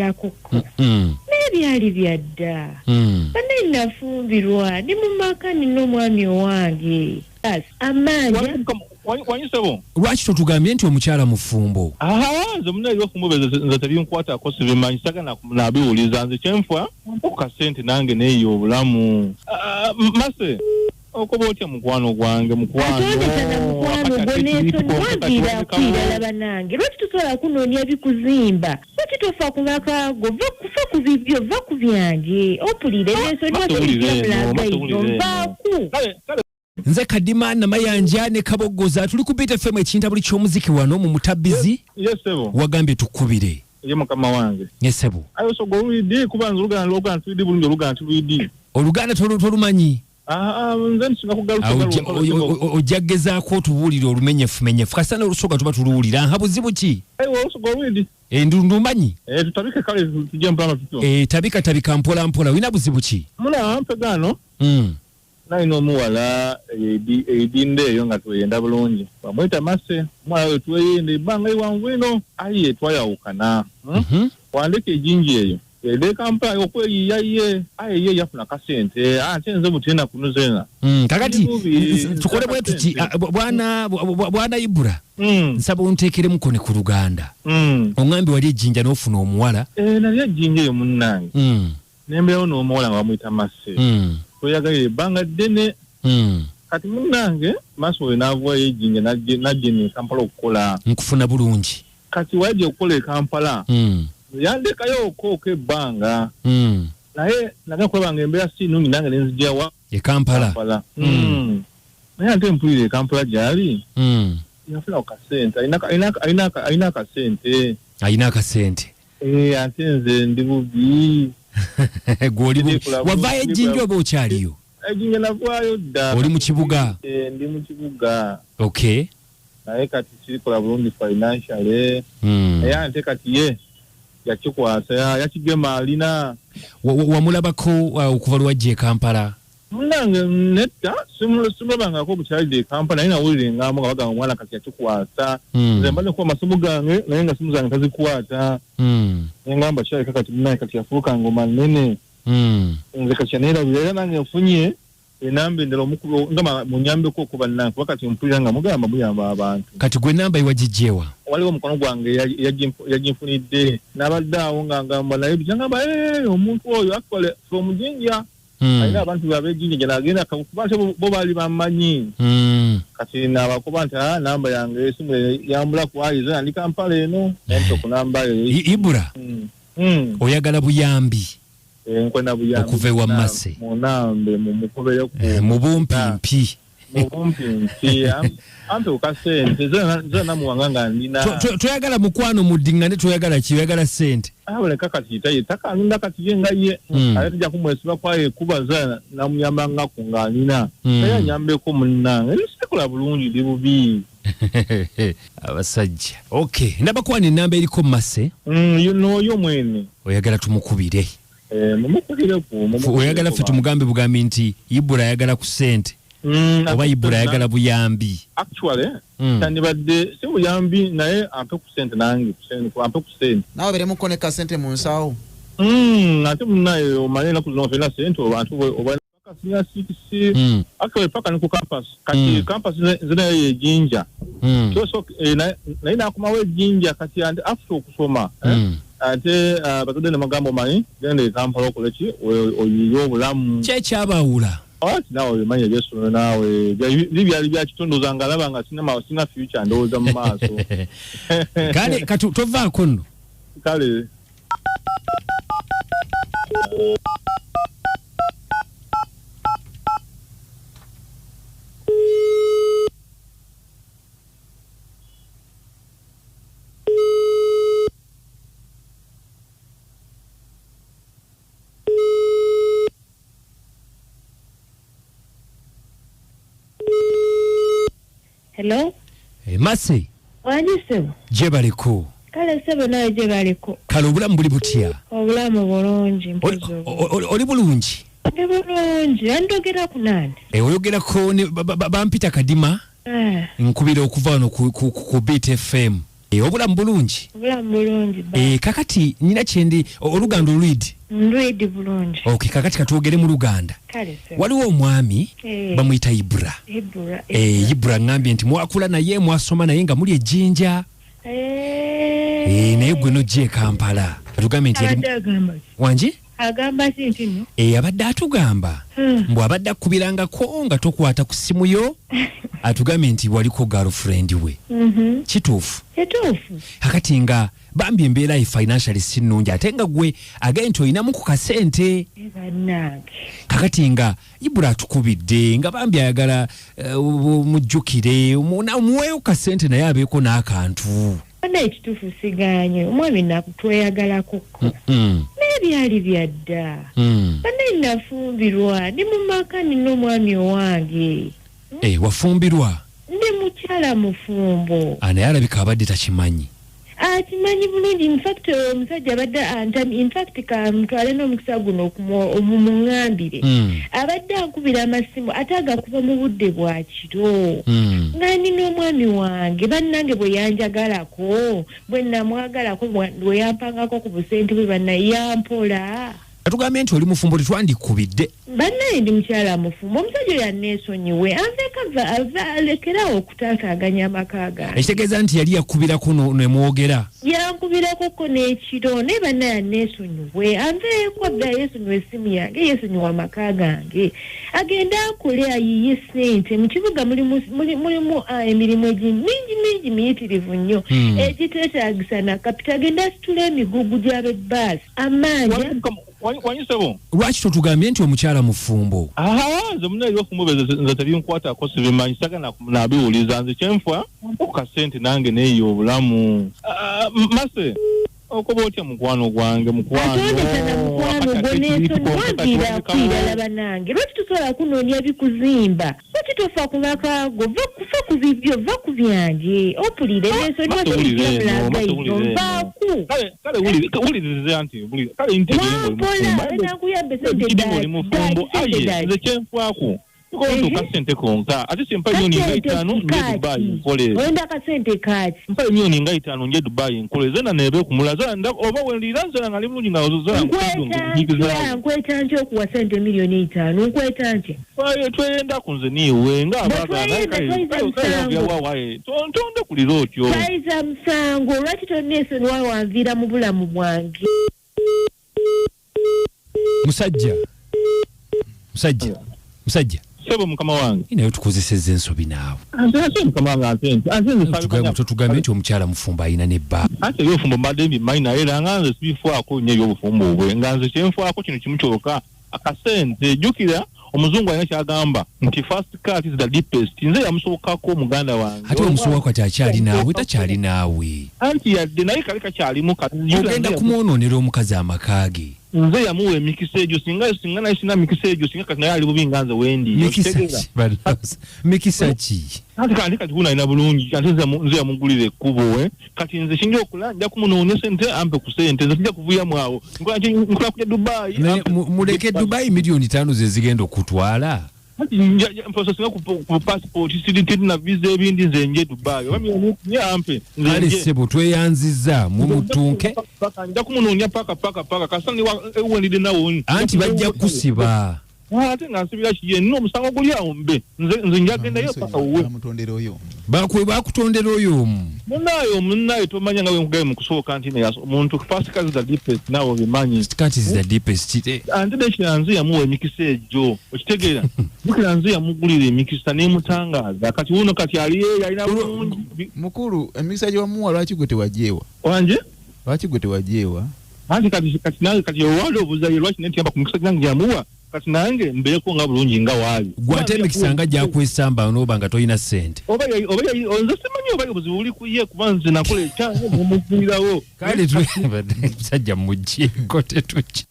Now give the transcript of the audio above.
Yakukko naye byali byadda. Banaye nafumbirwa ndi mu maka nina omwami owange amaanya. Wanyi sebo. Lwaki totugambye nti omukyala mufumbo? Aha, nze muna ebyofumbo nze tebinkwatako sibimanyi sagala nabiwuliza nze kyenfa mpa ku kasente nange neyiye obulamu. Mase okoba otya mukwano gwange mukwano. Atondesa na mukwano gwo nensonyi waviira banange lwaki tosobola kunoonya bikuzimba lwaki tofa ku maka go va ku bibyo va ku byange ompulire nensonyi wasirikira mulagayizo nvaaku. Nze Kadima Namayanja ne Kaboggoza tuli ku Beat FM ekintabuli ky'omuziki wano mu Mutabbizi. Yes sebo. Wagambye tukubire. Ye mukama wange. Yes sebo. Ayo sogo oluyidi kuba nze oluganda oluganda tulidi bulungi oluganda tulidi. Oluganda tolumanyi? Nze nsinga kugaluka. Ojja gezaako otubuulire olumenyefumenyefu kasita n'olusoga tuba tuluwulira nha buzibu ki? Ayo olusoga oluyidi. Ndumanyi. Tutabike kale tujje mpola tutyo. Tabika tabika mpola mpola olina buzibu ki? Muna mpegano. Nalina omuwala eidinda eyo nga tweyenda bulungi bamwita Mase omuwala oyo tweyenda ebbanga iwanvu ino aye twayawukana. Wandeka ejinji eyo ede Kampala okweyiya ye aye ye yafuna kasente ate nze butenda kunuzena. Kakati tukole bwe tuti bwana Ibra. Nsaba onteekere mukone ku Luganda. Oŋŋambye wali ejjinja n'ofuna omuwala. Nali ejjinja eyo munnange. Nembeerawo n'omuwala nga bamuyita Mase. Tweyagalira ebbanga ddene. Kati munnange Mase oyo n'avaayo ejjinja n'ajja eno e Kampala okukola. Nkufuna bulungi. Kati wajja okukola e Kampala. Yandekayo okooko ebbanga. Naye nagenda okulaba nga embeera si nnungi nange ne nzija wa? E Kampala. Naye ate mpulira e Kampala gy'ali. Yafuna ku kasente. Alina akasente. Alina akasente. Ate nze ndi bubi. Gw'oli bubi. Wavaayo ejjinja oba okyaliyo? Ejjinja navaayo dda. Oli mu kibuga? Ndi mu kibuga. Okay. Naye kati kirikola bulungi financially. Naye ate kati ye yakikwasa yakigema alina. Wamulabako okuva lwajja e Kampala? Munnange nedda simulabangako obukyalidde e Kampala naye nawulira engambo nga bagamba omwana kati yakikwasa. Nze mbadde nkuba amasimu gange naye nga simu zange tazikwata. Engamba kirabika kati munnange kati yafuuka ngoma nnene. Nze kati yaneerabira era nange nfunye enamba endala omukulu ngamba munyambeko okuba nnange kuba kati mpulira nga mugamba muyamba abantu. Kati gwe enamba ewagiggye wa? Waliwo omukono gwange yaginfunidde n'abadde awo nga ngamba naye ngamba omuntu oyo actually from Jinja. Alina abantu ab'ejjinja gye nagenda kuba ate bo baali bamanyi. Kati nabakuba nti namba yange esimu yambula ku ayiza yandi Kampala eno nento ku namba eyo. Ibra. Oyagala buyambi. Nkwenda buyambi. Okuva ewa Mase. Munambe mumukubere ku. Mu bumpimpi. Mu bumpimpi. Ampe ku kasente nze namuwanga nga ndina. Toyagala mukwano muddingane toyagala ki oyagala ssente. Abuleka kati taye takanunda kati ye nga ye. Ate tujja kumwesiba kwaye kuba nze namuyambanga ku nga alina. Naye anyambeko munnange. Sikola bulungi ndi bubi. Abasajja. Okay, ndaba kwani enamba eriko Mase. N'oyo mwene. Oyagala tumukubire. Mumukubireko. Oyagala ffe tumugambe bugambi nti Ibra ayagala ku ssente. Oba Ibra ayagala buyambi. Actually, kyandibadde si buyambi naye ampe ku ssente nange ampe ku ssente. Naawe obeeremu ko ne kasente mu nsawo. Ate munnaye omanye ennaku zino olina ssente abantu oba senior 6 actually paka ne ku campus. Kati campus nze nayo ye Jinja. So naye nakomawo e Jinja kati after okusoma. Ate bazadde ne bagamba omanyi genda e Kampala okole ki oyiye obulamu. Ki ekyabawula? Ati naawe obimanyi eby'essomero naawe byali bya kitundu nga alaba nga sina future ndowooza mu maaso. Kale kati tovaako nno. Kale. Hello? Mase. Wangi ssebo. Gye baliko. Kale ssebo nawe gye baliko. Kale obulamu buli butya? Obulamu bulungi mpozi. Oli bulungi? Ndi bulungi. Andogera ku nani? Oyogerako ne bampita Kadima. Nkubira okuva wano ku Beat FM. Obulamu bulungi? Obulamu bulungi ba. Kakati nina kyendi oluganda olwidi. Ndwidi bulungi. Okay, kakati katwogere mu Luganda. Kale sebo. Waliwo omwami bamuyita Ibra. Ibra. Ibra ngambye nti mwakula naye, mwasoma naye nga muli e Jinja. Naye gwe nojja e Kampala. Atugambye nti Abadde agamba ki? Wangi? Agamba ki nti no? Abadde atugamba mbu abadde akubirangako nga tokwata ku ssimu yo. Atugambye nti waliko girlfriend we. Kituufu? Kituufu. Kakati nga bambi embeera ye financially si nnungi, ate nga gwe agambye nti olinamu ku kasente. Bannange. Kakati nga Ibra atukubidde nga bambi ayagala mujjukire, omuweeyo kasente naye abeeko n'akantu. Bonna ekituufu sigaanye, omwami nakutweyagalako ko. Naye byali bya dda. Bonna nafumbirwa, ndi mu maka nina omwami owange. Wafumbirwa? Ndi mukyala mufumbo. Naye alabika abadde takimanyi. Akimanyi bulungi. In fact, omusajja abadde antami, in fact, kamutwale n'omukisa guno omumuŋŋambire. Abadde ankubira amasimu ate agakuba mu budde bwa kiro. Nga nina omwami wange, bannange bwe yanjagalako, bwe namwagalako, bwe yampangako ku busente bwe banna yampola. Atugambye nti oli mufumbo tetwandikubidde. Bannaye ndi mukyala mufumbo, omusajja oyo anneesonyiwe, anveeko ava alekerawo okutaataaganya amaka gange. Ekitegeeza nti yali yakubirako ne mwogera? Yankubirako ko n'ekiro, naye bannaye anneesonyiwe, anveeko ava yeesonyiwe essimu yange, yeesonyiwe amaka gange. Agende akole ayiye ssente, mu kibuga mulimu emirimu mingi mingi miyitirivu nnyo. Egiteetaagisa na kapita, agende asitule emigugu gy'ab'ebbaasi. Amanja. Wanyisebo. Lwaki totugambye nti omukyala mufumbo? Nze munna ebyofumbo nze tebinkwatako, sibimanyi, sagala nabiwuliza. Nze kyenfa ku kasente nange neeyo obulamu. Mase, okoba otya mukwano gwange, mukwano? Atondesa na mukwano gwo n'ensonyi, waviira kwirala bannange. Lwaki tosobola kunoonya bikuzimba? Lwaki tofa ku maka go? Va ku bibyo, va ku byange. Opulire n'ensonyi, Mase, waki wulire eno, bijja Mase, mulaga wulire ino, eno. nvaaku. Kale, kale, wulire, wulirize anti, wulire. Kale, ntegeere ng'oli Wampola, mufumbo. wena nkuyambe sente Kiri ddaaki, ng'oli mufumbo. ddaaki, sente Aye, ddaaki. nze kyenfaako. Nkola ntuuka sente konka. Ate simpa miliyoni nga itaano, nje Dubai nkole. Oyenda akasente kaaki? Mpa miliyoni nga itaano, nje Dubai nkole. Zena neebe kumula. Zena nda, oba wendira, zena nali mulungi nga zena Nkweta nkuyigiza. ntya, nkweta ntya okuwa sente miliyoni etaano, nkweta ntya? Twaye, tweyenda ku nze niiwe, nga Bwe abaagala, naye tweyenda, kale, twayiza kale, kale, musango. yabya wa, waye. Tonde kulira otyo. Twayiza musango, lwaki tonneesonyiwa wanviira mu bulamu bwange? Musajja. Musajja. Musajja. Ssebo mukama wange. Naye tukozesezza ensobi naawe. Ate, ate mukama wange, ate nti, ate nze saabimanya. Totugambye nti omukyala mufumbo alina n'ebba. Ate ebyobufumbo mbadde mbimanyi, naye era nga nze sibifaako nnyo ebyobufumbo bwe. Nga nze kyenfaako kino kimu kyokka, akasente. Jjukira omuzungu alina ky'agamba nti first cut is the deepest. Nze yamusookako muganda wange. Ate omusookako kati akyali naawe, takyali naawe. Anti yadde naye kali kakyalimu kati. Ogenda kumwonoonera omukazi amaka ge. Nze yamuwa emikisa egyo, singa naye sina mikisa egyo, singa kati naye ali bubi nga nze wendi. Mikisa Okitegeera? ki? Bannange, mikisa ki? Anti kati guno alina bulungi, ate nze yamugulira ekkubo. Kati nze kinja okula, nja kumunoonya sente, ampe ku sente, nze sijja kuvuyamu awo. Nkola nkola kujja Dubai, Naye ampe muleke Dubai miliyoni 5 ze zigenda okutwala. Anti nja mprocessinga ku passport, siri na visa ebindi, nze nje Dubai. Oba miliyoni nnya ampe, nze Kale nje. ssebo, tweyanzizza, mumutunke. Paka, nja kumunoonya paka, paka, paka. Kasita ndi ewendidde nawo. Anti bajja kukusiba. Ate nga nsibira ki ye? Nina omusango guli awo mbe. Nze njagendayo paka wuwe. Bamutondera oyo. Bakutondera oyo omu. Munaayo, munaayo, tomanya nga bwe nkugambye mu kusooka nti naye omuntu first cut is the deepest, naawe obimanyi. First cut is the deepest. Ate nekira nze yamuwa emikisa egyo, okitegeera? Jjukira nze yamugulira emikisa n'emutangaaza. Kati wuno kati ali eyo, alina bulungi. Mukulu, emikisa gye wamuwa lwaki gwe tewagyewa? Wanje? Lwaki gwe tewagyewa? Anti kati nange kati owali obuzaye lwaki netiyamba ku mikisa gyange gyamuwa? Kati nange mbeereko nga bulungi nga waali. Gwe ate emikisa nga gyakwesamba n'oba nga tolina ssente. Oba nze simanyi oba obuzibu buli ku ye, kuba nze nakola ekyange nemugwirawo. Kale musajja muggyeko tetujja.